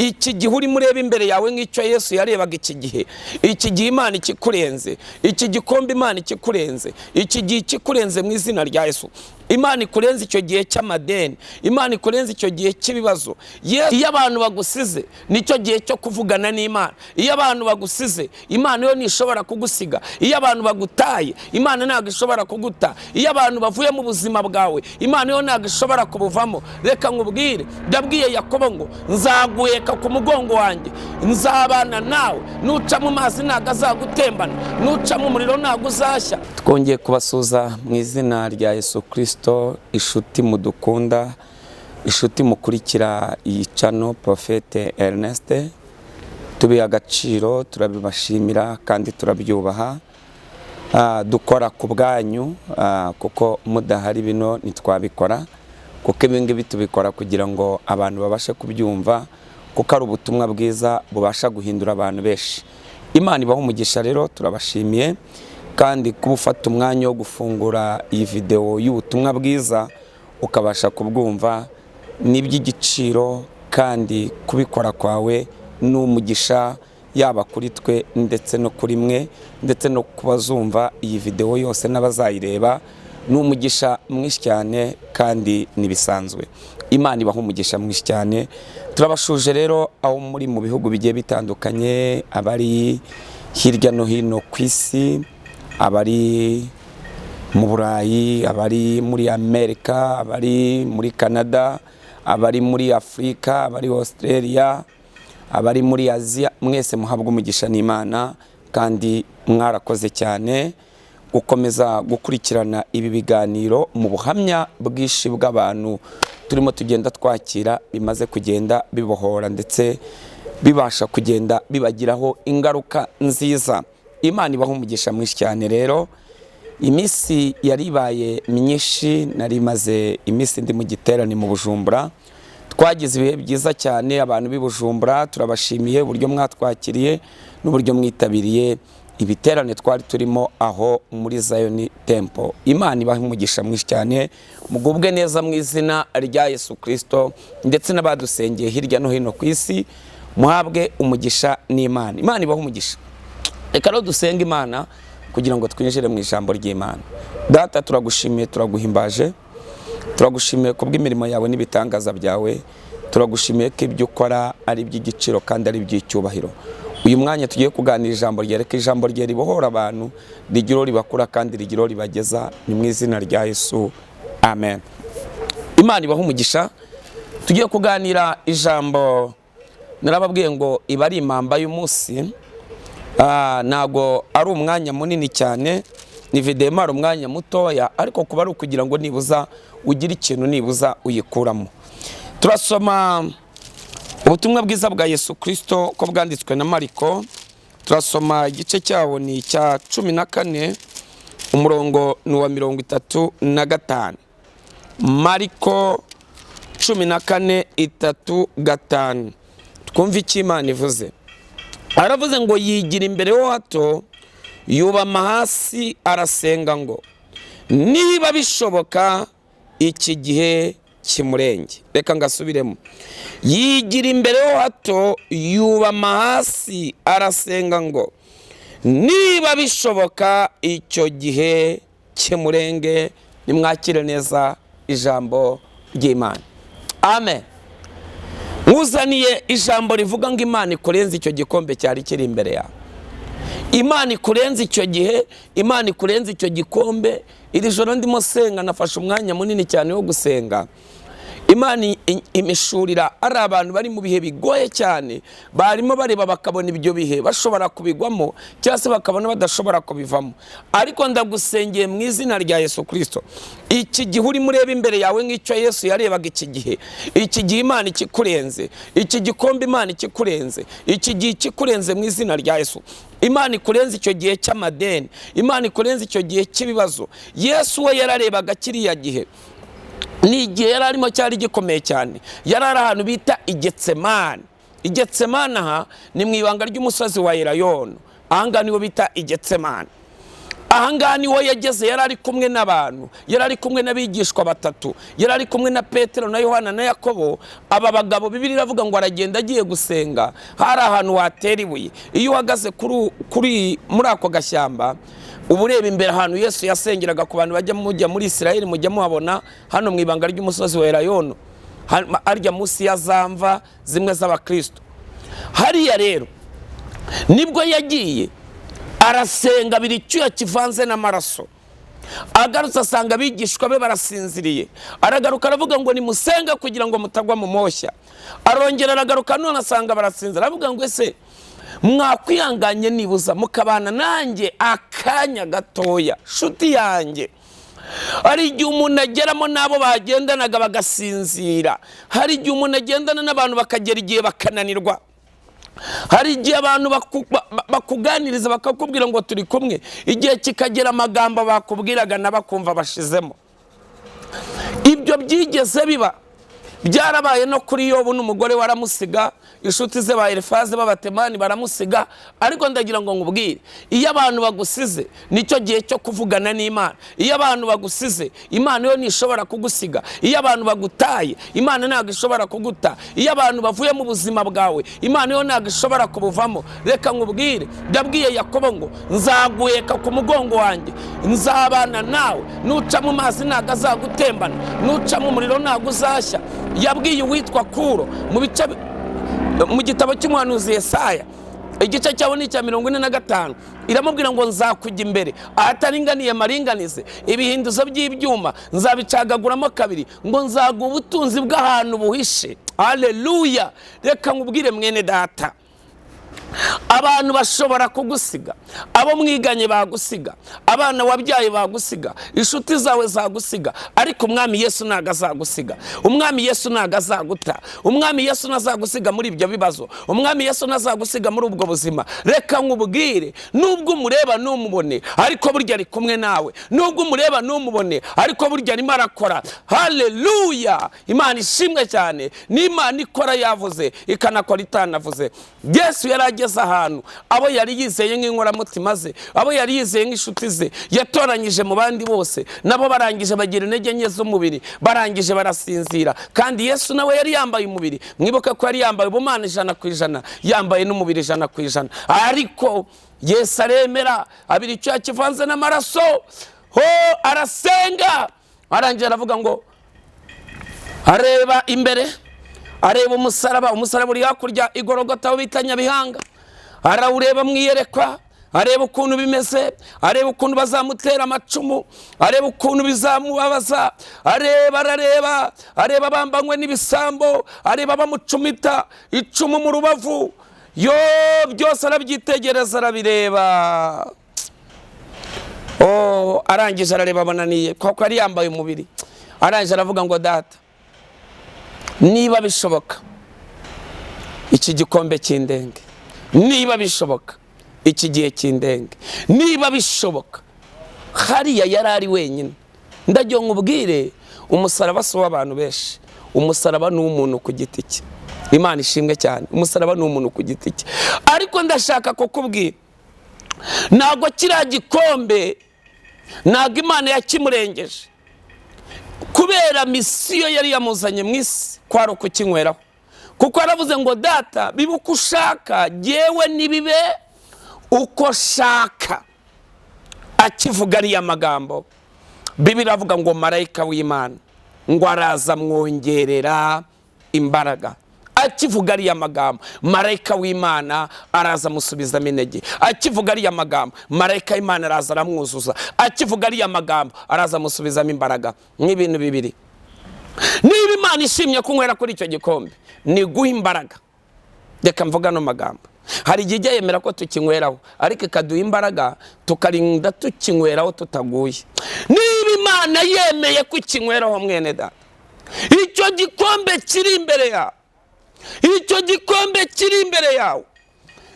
Iki gihe urimo ureba imbere yawe nk'icyo Yesu yarebaga iki gihe, iki gihe Imana ikikurenze, iki gikombe Imana ikikurenze, iki gihe ikikurenze mu izina rya Yesu. Imana ikurenze icyo gihe cy'amadeni, Imana ikurenze icyo gihe cy'ibibazo. Iyo abantu bagusize, nicyo gihe cyo kuvugana n'Imana. Iyo abantu bagusize, Imana yo ntishobora kugusiga. Iyo abantu bagutaye, Imana ntabwo ishobora kuguta. Iyo abantu bavuye mu buzima bwawe, Imana yo ntabwo ishobora kubuvamo. Reka nkubwire, ndabwiye Yakobo ngo nzaguheka ku mugongo wanjye, nzabana nawe, nuca mu mazi ntabwo azagutembana, nuca mu muriro ntabwo uzashya. Twongeye kubasuhuza mu izina rya Yesu Kirisito, inshuti mudukunda, inshuti mukurikira iyi channel Prophète Ernest, tubiha agaciro, turabibashimira kandi turabyubaha. Dukora ku bwanyu, kuko mudahari bino ntitwabikora, kuko ibi ngibi tubikora kugira ngo abantu babashe kubyumva, kuko ari ubutumwa bwiza bubasha guhindura abantu benshi. Imana ibaha umugisha rero, turabashimiye kandi kuba ufata umwanya wo gufungura iyi videwo y'ubutumwa bwiza ukabasha kubwumva ni iby'igiciro, kandi kubikora kwawe ni umugisha, yaba kuri twe ndetse no kuri mwe, ndetse no ku bazumva iyi videwo yose n'abazayireba, ni umugisha mwinshi cyane kandi ntibisanzwe. Imana ibaha umugisha mwinshi cyane. Turabashuje rero aho muri mu bihugu bigiye bitandukanye, abari hirya no hino ku isi, abari mu Burayi, abari muri Amerika, abari muri Canada, abari muri Afurika, abari Australia, abari muri Aziya, mwese muhabwa umugisha n'Imana, kandi mwarakoze cyane gukomeza gukurikirana ibi biganiro mu buhamya bwinshi bw'abantu turimo tugenda twakira, bimaze kugenda bibohora ndetse bibasha kugenda bibagiraho ingaruka nziza. Imana ibaha umugisha mwinshi cyane. Rero iminsi yari ibaye myinshi, nari maze iminsi ndi mu giterane mu Bujumbura. Twagize ibihe byiza cyane. Abantu b'i Bujumbura turabashimiye uburyo mwatwakiriye n'uburyo mwitabiriye ibiterane twari turimo aho muri Zion Temple. Imana ibaha umugisha mwinshi cyane, mugubwe neza mu izina rya Yesu Kirisito, ndetse n'abadusengeye hirya no hino ku isi muhabwe umugisha n'Imana. Imana ibaha umugisha. Reka rero dusenge Imana kugira ngo twinjire mu ijambo ry'Imana. Data, turagushimiye, turaguhimbaje, turagushimiye kubw'imirimo yawe n'ibitangaza byawe. Turagushimiye ko ibyo ukora ari iby'igiciro kandi ari iby'icyubahiro. Uyu mwanya tugiye kuganira ijambo ryereka, ijambo rye ribohora abantu, rigira ribakura kandi rigira ribageza. Ni mu izina rya Yesu, amen. Imana ibaha umugisha. Tugiye kuganira ijambo, narababwiye ngo iba ari impamba y'umunsi. Ntabwo ari umwanya munini cyane, ni videwo imara umwanya mutoya, ariko kuba ari ukugira ngo nibuza ugire ikintu nibuza uyikuramo. Turasoma ubutumwa bwiza bwa Yesu Kirisito ko bwanditswe na Mariko. Turasoma igice cyawo ni icya 14, umurongo ni uwa 35. Mariko 14, 35. Twumve icyo Imana ivuze. Aravuze ngo: "Yigira imbere ho hato, yubama hasi, arasenga ngo niba bishoboka iki gihe kimurenge." Reka ngasubiremo: "Yigira imbere ho hato, yubama hasi, arasenga ngo niba bishoboka icyo gihe kimurenge." Nimwakire neza ijambo ry'Imana, amen. Nkuzaniye ijambo rivuga ngo Imana ikurenze icyo gikombe cyari kiri imbere yawe, Imana ikurenze icyo gihe, Imana ikurenze icyo gikombe. Iri joro ndimo senga, nafashe umwanya munini cyane wo gusenga. Imana imishurira ari abantu bari mu bihe bigoye cyane, barimo bareba bakabona ibyo bihe bashobora kubigwamo cyangwa se bakabona badashobora kubivamo. Ariko ndagusengeye mu izina rya Yesu Kirisito, iki gihe urimo ureba imbere yawe nk'icyo Yesu yarebaga iki gihe, iki gihe Imana ikikurenze, iki gikombe Imana ikikurenze, iki gihe ikikurenze mu izina rya Yesu. Imana ikurenze icyo gihe cy'amadeni, Imana ikurenze icyo gihe cy'ibibazo. Yesu we yararebaga kiriya gihe, ni igihe yari arimo cyari gikomeye cyane. Yari ari ahantu bita Igetsemani. Igetsemani aha ni mu ibanga ry'umusozi wa Elayono, ahangaha niho bita Igetsemani. Ahangaha niho yageze, yari ari kumwe n'abantu, yari ari kumwe n'abigishwa batatu, yari ari kumwe na Petero na Yohana na Yakobo. Aba bagabo, Bibiliya iravuga ngo aragenda agiye gusenga, hari ahantu watera ibuye. Iyo uhagaze kuri muri ako gashyamba, uba ureba imbere ahantu Yesu yasengeraga. Ku bantu bajya mujya muri Israel, mujya muhabona hano mu ibanga ry'umusozi wa Elayono, harya munsi ya za mva zimwe z'abakristo. Hariya rero nibwo yagiye arasenga, abira icyuya kivanze n'amaraso. Agarutse asanga abigishwa be barasinziriye. Aragaruka aravuga ngo: "Nimusenge kugira ngo mutagwa mu moshya." Arongera aragaruka none asanga barasinzira, aravuga ngo: "Ese mwakwihanganye nibuza mukabana nanjye akanya gatoya?" Shuti yanjye, hari igihe umuntu ageramo n'abo bagendanaga bagasinzira. Hari igihe umuntu agendana n'abantu bakagera igihe bakananirwa. Hari igihe abantu bakuganiriza bakakubwira ngo turi kumwe, igihe kikagera amagambo bakubwiraga n'abakumva bashizemo. Ibyo byigeze biba, byarabaye no kuri Yobu, n'umugore we aramusiga, inshuti ze ba Elifaze b'Abatemani baramusiga. Ariko ndagira ngo nkubwire, iyo abantu bagusize nicyo gihe cyo kuvugana n'Imana. Iyo abantu bagusize, Imana yo ntishobora kugusiga. Iyo abantu bagutaye, Imana ntabwo ishobora kuguta. Iyo abantu bavuye mu buzima bwawe, Imana yo ntabwo ishobora kubuvamo. Reka nkubwire, yabwiye Yakobo ngo: "Nzaguheka ku mugongo wanjye, nzabana nawe, nuca mu mazi ntabwo azagutembana, nuca mu muriro ntabwo uzashya." Yabwiye uwitwa Kuro mu bice mu gitabo cy'umuhanuzi Yesaya, igice cyawo ni icya 45, iramubwira ngo: "Nzakujya imbere, ahataringaniye maringanize, ibihinduzo by'ibyuma nzabicagaguramo kabiri," ngo: "Nzaguha ubutunzi bw'ahantu buhishe." Haleluya! Reka nkubwire mwene data, abantu bashobora kugusiga, abo mwiganye bagusiga, abana wabyaye bagusiga, inshuti zawe zagusiga, ariko Umwami Yesu ntabwo azagusiga. Umwami Yesu ntabwo azaguta. Umwami Yesu ntazagusiga muri ibyo bibazo. Umwami Yesu ntazagusiga muri ubwo buzima. Reka nkubwire, nubwo umureba ntumubone, ariko burya ari kumwe nawe. Nubwo umureba ntumubone, ariko burya arimo arakora. Haleluya! Imana ishimwe cyane. N'Imana ikora yavuze, ikanakora itanavuze. Yesu yari ageze ahantu abo yari yizeye nk'inkoramutima ze, abo yari yizeye nk'inshuti ze yatoranyije mu bandi bose, nabo barangije bagira intege nke z'umubiri, barangije barasinzira. Kandi Yesu nawe yari yambaye umubiri. Mwibuke ko yari yambaye ubumana 100%, yambaye n'umubiri 100%. Ariko Yesu aremera, abira icyuya kivanze n'amaraso, ho arasenga. Arangije aravuga ngo, areba imbere, areba umusaraba. Umusaraba uri hakurya igorogota aho bita Nyabihanga. Arawureba mu iyerekwa, areba ukuntu bimeze, areba ukuntu bazamutera amacumu, areba ukuntu bizamubabaza, areba, arareba, areba bambanywe n'ibisambo, areba bamucumita icumu mu rubavu. Yo, byose arabyitegereza, arabireba. Oh, arangije arareba abananiye kuko yari yambaye umubiri. Arangije aravuga ngo: "Data, niba bishoboka iki gikombe cy'indenge, niba bishoboka iki gihe cy'indenge, niba bishoboka." Hariya yari ari wenyine. Ndagira nkubwire, umusaraba si uw'abantu benshi, umusaraba ni uw'umuntu ku giti cye. Imana ishimwe cyane. Umusaraba ni uw'umuntu ku giti cye. Ariko ndashaka kukubwira, ntabwo kiriya gikombe, ntabwo Imana yakimurengeje, kubera mission yari yamuzanye mu isi kwari ukukinyweraho. Kuko yaravuze ngo: "Data, bibe uko ushaka, jyewe nibibe uko shaka." Akivuga ariya magambo, Bibiliya iravuga ngo marayika w'Imana ngo araza amwongerera imbaraga. Akivuga ariya magambo, marayika w'Imana araza amusubizamo intege. Akivuga ariya magambo, marayika w'Imana araza aramwuzuza. Akivuga ariya magambo, araza amusubizamo imbaraga. Nk'ibintu bibiri: niba Imana ishimye kunywera kuri icyo gikombe, ni guha imbaraga. Reka mvuga ano magambo: hari igihe ijya yemera ko tukinyweraho, ariko ikaduha imbaraga tukarinda tukinyweraho tutaguye. Niba Imana yemeye kukinyweraho, mwene data, icyo gikombe kiri imbere yawe, icyo gikombe kiri imbere yawe.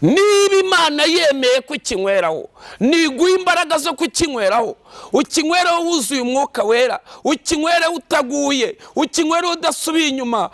Niba Imana yemeye kukinyweraho, niguha imbaraga zo kukinyweraho. Ukinywereho wuzuye Umwuka Wera, ukinywereho utaguye, ukinywereho udasubiye inyuma.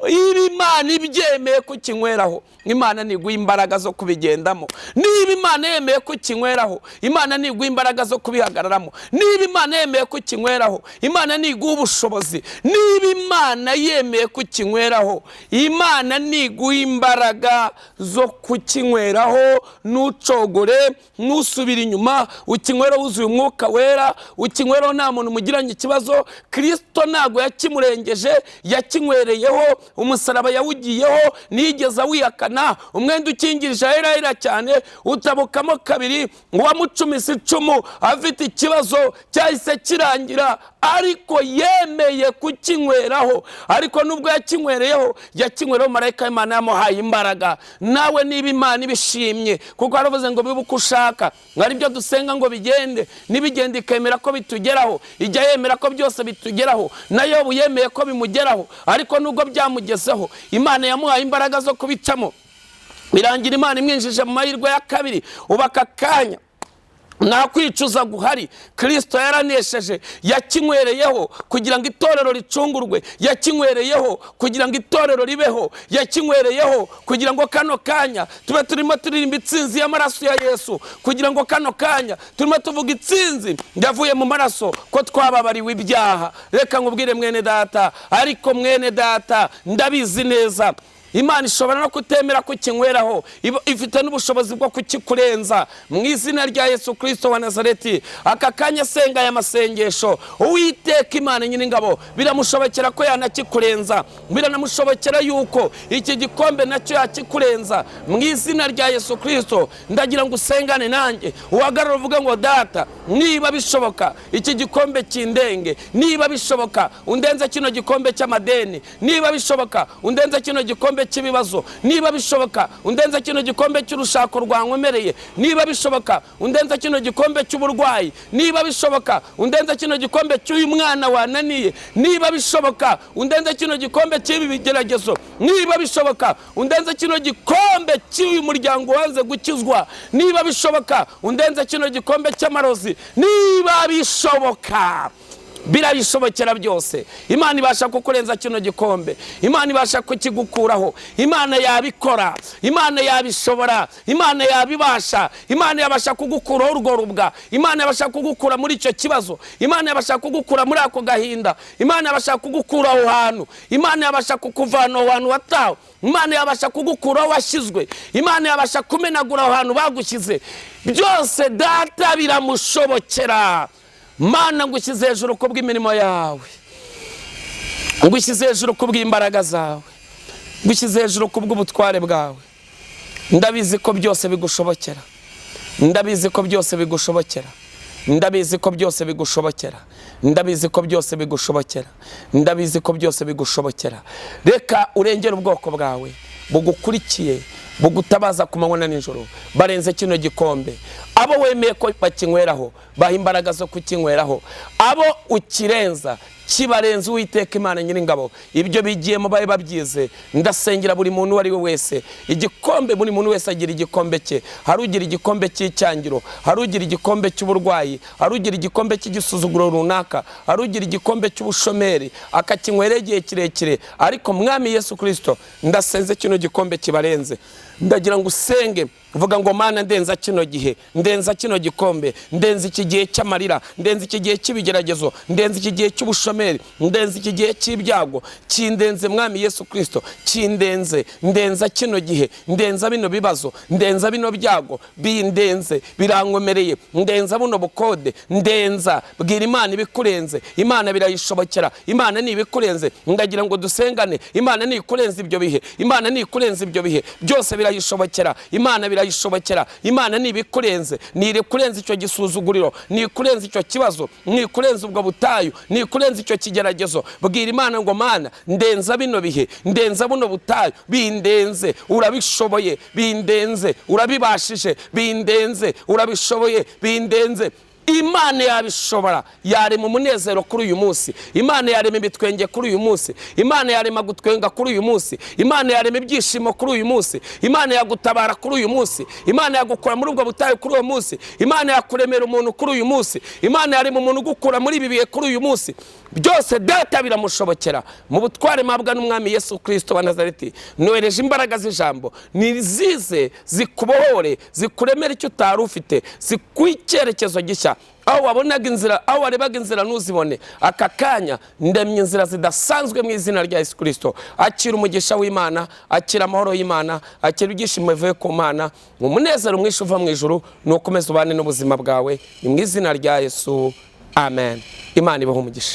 Niba Imana ibyemeye kukinyweraho, Imana niguha imbaraga zo kubigendamo. Niba Imana yemeye kukinyweraho, Imana niguha imbaraga zo kubihagararamo. Niba Imana yemeye kukinyweraho, Imana niguha ubushobozi. Niba Imana yemeye kukinyweraho, Imana niguha imbaraga zo kukinyweraho. Ntucogore, ntusubire inyuma, ukinywereho wuzuye Umwuka Wera, ukinywereho nta muntu mugiranye ikibazo. Kirisito ntabwo yakimurengeje, yakinywereyeho, umusaraba yawugiyeho, ntiyigeze awihakana. Umwenda ukingirije ahera cyane utabukamo kabiri, uwamucumise icumu afite ikibazo cyahise kirangira, ariko yemeye kukinyweraho. Ariko nubwo yakinywereyeho, yakinywereho marayika w'Imana yamuhaye imbaraga. Nawe niba Imana ibishimye, kuko haravuze ngo bibe uko ushaka, ngo aribyo dusenga ngo bigende, nibigenda ikemera ko bitugeraho, ijya yemera ko byose bitugeraho. Na Yobu yemeye ko bimugeraho, ariko nubwo byamugezeho, Imana yamuhaye imbaraga zo kubicamo, birangira Imana imwinjije mu mahirwe ya kabiri. Ubu aka kanya nta kwicuza guhari. Kirisito yaranesheje, yakinywereyeho kugira ngo itorero ricungurwe, yakinywereyeho kugira ngo itorero ribeho, yakinywereyeho kugira ngo kano kanya tube turimo turirimba itsinzi y'amaraso ya Yesu, kugira ngo kano kanya turimo tuvuga itsinzi yavuye mu maraso, ko twababariwe ibyaha. Reka nkubwire mwene data, ariko mwene data ndabizi neza, Imana ishobora no kutemera kukinyweraho, ifite n'ubushobozi bwo kukikurenza mu izina rya Yesu Kirisito wa Nazareti. Aka kanya senga aya masengesho. Uwiteka Imana Nyiringabo biramushobokera ko yanakikurenza, biranamushobokera yuko iki gikombe nacyo yakikurenza mu izina rya Yesu Kirisito. Ndagira ngo usengane nanjye, uhagarare uvuge ngo: Data, niba bishoboka iki gikombe kindenge, niba bishoboka undenze kino gikombe cy'amadeni, niba bishoboka undenze kino gikombe cy'ibibazo, niba bishoboka undenze kino gikombe cy'urushako rwankomereye, niba bishoboka undenze kino gikombe cy'uburwayi, niba bishoboka undenze kino gikombe cy'uyu mwana wananiye, niba bishoboka undenze kino gikombe cy'ibi bigeragezo, niba bishoboka undenze kino gikombe cy'uyu muryango wanze gukizwa, niba bishoboka undenze kino gikombe cy'amarozi. Niba bishoboka, birabishobokera byose. Imana ibasha kukurenza kino gikombe, Imana ibasha kukigukuraho, Imana yabikora, Imana yabishobora, Imana yabibasha. Imana yabasha kugukuraho urwo rubwa, Imana yabasha kugukura muri icyo kibazo, Imana yabasha kugukura muri ako gahinda, Imana yabasha kugukura aho hantu, Imana yabasha kukuvana aho hantu watawe, Imana yabasha kugukura aho washyizwe, Imana yabasha kumenagura aho hantu bagushyize. Byose Data biramushobokera. Mana, ngushyize hejuru kubw'imirimo yawe, ngushyize hejuru kubw'imbaraga zawe, ngushyize hejuru kubw'ubutware bwawe. Ndabizi ko byose bigushobokera, ndabizi ko byose bigushobokera, ndabizi ko byose bigushobokera, ndabizi ko byose bigushobokera, ndabizi ko byose bigushobokera. Reka urengere ubwoko bwawe bugukurikiye, bugutabaza ku manywa na nijoro. Barenze kino gikombe. Abo wemeye ko bakinyweraho, baha imbaraga zo kukinyweraho. Abo ukirenza, kibarenze. Uwiteka Imana Nyiringabo, ibyo bigiyemo babe babyize. Ndasengera buri muntu uwo ari we wese igikombe. Buri muntu wese agira igikombe cye. Hari ugira igikombe cy'icyangiro, hari ugira igikombe cy'uburwayi, hari ugira igikombe cy'igisuzuguro runaka, hari ugira igikombe cy'ubushomeri akakinywera igihe kirekire. Ariko Mwami Yesu Kirisito, ndasenze kino gikombe kibarenze. Ndagira ngo usenge uvuga ngo: Mana, ndenza kino gihe, ndenza kino gikombe, ndenza iki gihe cy'amarira, ndenza iki gihe cy'ibigeragezo, ndenza iki gihe cy'ubushomeri, ndenza iki gihe cy'ibyago, kindenze Mwami Yesu Kirisito, kindenze, ndenza kino gihe, ndenza bino bibazo, ndenza bino byago, bindenze, birankomereye, ndenza buno bukode, ndenza. Bwira Imana ibikurenze. Imana birayishobokera. Imana ni ibikurenze. Ndagira ngo dusengane. Imana ni ikurenze ibyo bihe, Imana ni ikurenze ibyo bihe byose, birayishobokera. Imana birayishobokera. Imana ni ibikurenze, ni ikurenze icyo gisuzuguriro, ni ikurenze icyo kibazo, ni ikurenze ubwo butayu, ni ikurenze icyo kigeragezo. Bwira Imana ngo: Mana, ndenza bino bihe, ndenza buno butayu, bindenze, urabishoboye, bindenze, urabibashije, bindenze, urabishoboye, bindenze. Imana yabishobora, yarema umunezero kuri uyu munsi. Imana yarema ibitwenge kuri uyu munsi. Imana yarema gutwenga kuri uyu munsi. Imana yarema ibyishimo kuri uyu munsi. Imana yagutabara kuri uyu munsi. Imana yagukura muri ubwo butayu kuri uwo munsi. Imana yakuremera umuntu kuri uyu munsi. Imana yarema umuntu ugukura muri ibi bihe kuri uyu munsi. Byose Data biramushobokera. Mu butware mpabwa n'Umwami Yesu Kirisito wa Nazareti, nohereje imbaraga z'ijambo, nizize zikubohore, zikuremere icyo utari ufite, zikuhe icyerekezo gishya. Aho wabonaga inzira, aho warebaga inzira ntuzibone, aka kanya ndemye inzira zidasanzwe mu izina rya Yesu Kirisito. Akira umugisha w'Imana, akira amahoro y'Imana, akira ibyishimo bivuye ku Mana, umunezero mwinshi uva mu ijuru, ni ukomeza ubane n'ubuzima bwawe. Ni mu izina rya Yesu, amen. Imana ibahe umugisha.